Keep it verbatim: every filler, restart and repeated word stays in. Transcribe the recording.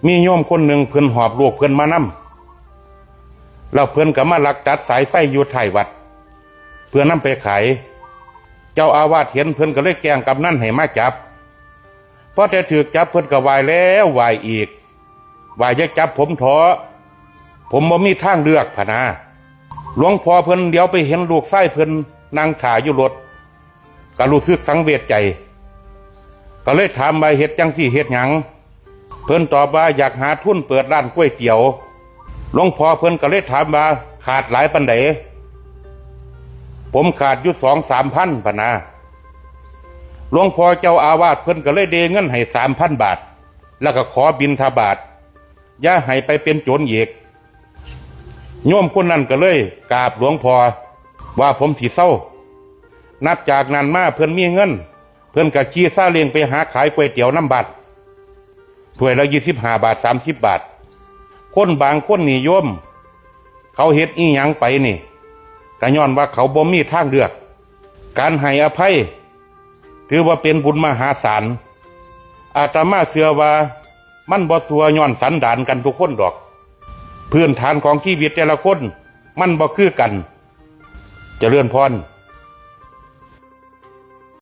มีโยมคนหนึ่งเพิ่นหอบลูกเพิ่นมานำ แล้วเพิ่นก็มาลักตัดสายไฟอยู่ท้ายวัด เพื่อนำไปขาย เจ้าอาวาสเห็นเพิ่นก็เลยแจ้งกำนันให้มาจับ พอแต่ถืกจับเพิ่นก็ไหว้แล้วไหว้อีก ว่าอย่าจับผมเถาะ ผมบ่มีทางเลือกพะนา หลวงพ่อเพิ่นเหลียวไปเห็นลูกชายเพิ่นนั่งถ่าอยู่รถ ก็รู้สึกสังเวชใจ ก็เลยถามว่าเฮ็ดจังซี่เฮ็ดหยัง เพิ่นตอบว่าอยากหาทุนเปิดร้านก๋วยเตี๋ยว หลวงพ่อเพิ่นก็เลยถามว่าขาดหลายปานใด ผมขาดอยู่สองสามพันพะนา หลวงพ่อเจ้าอาวาสเพิ่นก็เลยเดเงินให้สามพันบาท แล้วก็ขอบิณฑบาต อย่าให้ไปเป็นโจรอีก โยมคนนั้นก็เลยกราบหลวงพ่อว่าผมสิเซา นับจากนั้นมาเพิ่นมีเงิน เพิ่นก็ขี่ซาเล้งไปหาขายก๋วยเตี๋ยวนำบ้าน ถ้วยละยี่สิบห้าบาท สามสิบบาท คนบางคนนี่โยม เขาเฮ็ดอีหยังไปนี่ ก็ย้อนว่าเขาบ่มีทางเลือก การให้อภัย ถือว่าเป็นบุญมหาศาล อาตมาเชื่อว่ามันบ่ซัวย้อนสันดานกันทุกคนดอก พื้นฐานของชีวิตแต่ละคนมันบ่คือกัน เจริญพร